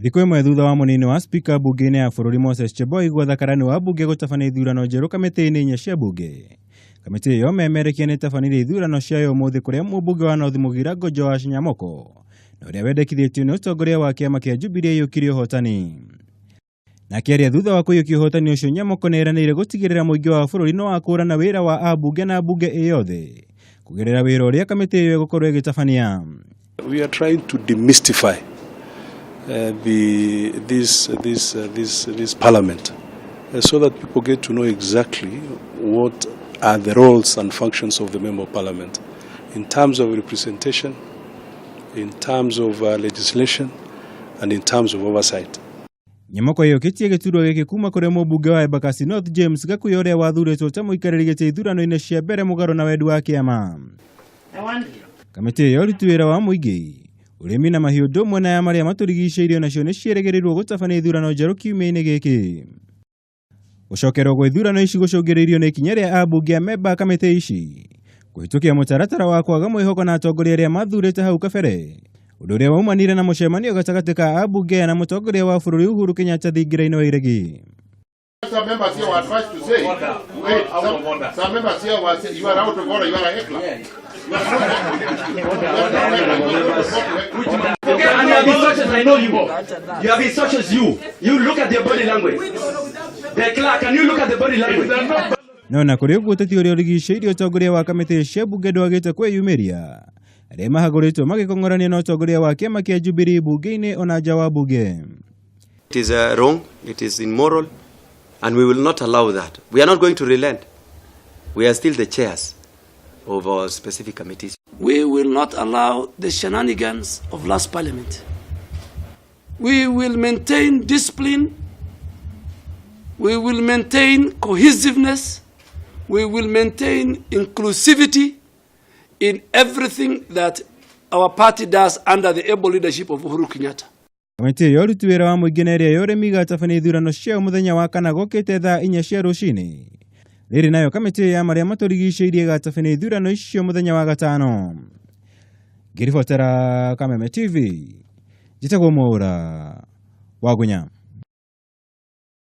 Thikũ ĩmwe thutha wa mũnini wa spika bunge-inĩ ya bũrũri Moses Cheboi gwetha karani wa bunge gũtabania ithurano njerũ kamĩtĩ-inĩ inya cia bunge. Kamĩtĩ ĩyo memerekia nĩ ĩtabanirie ithurano ciayo ũmũthĩ kũrĩa mũmbunge wa North Mugirango Joash Nyamoko na ũrĩa wendekithĩtio nĩ ũtongoria wa kĩama kĩa Jubilee aiyũkirie ũhotani. Na akĩaria thutha wa kũiyũkia ũhotani ũcio, Nyamoko nĩ eranĩire gũtigĩrĩra mũingĩ wa bũrũri no wakũrana wĩra wa ambunge na mbunge ĩ yothe kũgerera wĩra ũrĩa kamĩtĩ ĩyo ĩgũkorwo ĩgĩtabania. We are trying to demystify the, this, this, this, this parliament so that people get to know exactly what are the roles and functions of the member of parliament in terms of representation, in terms of legislation, and in terms of oversight. Nyamoko ĩyũkĩtie gĩturwa gĩkĩ kuma kũrĩ mũmbunge wa Embakasi North James Gakuya ũrĩa wathurĩtwo ta mũikarĩri gĩtĩ ithurano-inĩ cia mbere mũgarũ na wendi wa kĩama. Kamĩtĩ ĩyo ũruti wĩra wa mũingĩ, ũrĩmi na mahiũ ũndũ ũmwe na ya marĩa matũrigicĩirie nacio nĩ ciĩrĩgĩrĩirwo gũtabania ithurano njerũ kiumia-inĩ gĩkĩ. Gũcokerwo kwa ithurano ici gũcũngĩrĩirio nĩ ikinya rĩa ambunge a memba a kamĩtĩ ici kũhĩtũkia mũtaratara wa kwaga mwĩhoko na atongoria arĩa mathurĩte hau kabere, ũndũ ũrĩa waumanire na mũcemanio gatagatĩ ka ambunge aya na mũtongoria wa bũrũri Uhuru Kenyatta thingira-inĩ wa Iregi. Some members here were advised to say, wait, some members here were saying, you are out of order, you are a heckler. You are not. Okay, and you have been such as I know you. You have been such as you. You look at their body language. The clerk, can you look at the body language? No na kũrĩ ũguo ũteti ũrĩa ũrigicĩirie ũtongoria wa kamĩtĩ cia bunge ndwagĩte kwĩyumĩria, arĩa mahagũrĩtwo magĩkong'orania na ũtongoria wa kĩama kĩa Jubilee bunge-inĩ ona nja wa bunge. It is wrong, it is immoral, and we will not allow that. We are not going to relent. We are still the chairs of our specific committees. We will not allow the shenanigans of last parliament. We will maintain discipline. We will maintain cohesiveness. We will maintain inclusivity in everything that our party does under the able leadership of Uhuru Kenyatta. Kamĩtĩ ĩyo ũruti wĩra wa mũingĩ na ĩrĩa ya ũrĩmi ĩgatabania ithurano ciayo mũthenya wa kana gũkĩte thaa 4 cia rũcinĩ. Rĩrĩ nayo kamĩtĩ ya marĩa matũrigicĩirie ĩgatabania ithurano icio mũthenya wa gatano. Ngĩribotera Kameme TV, njĩtagwo Mwaũra wa Ngũnya.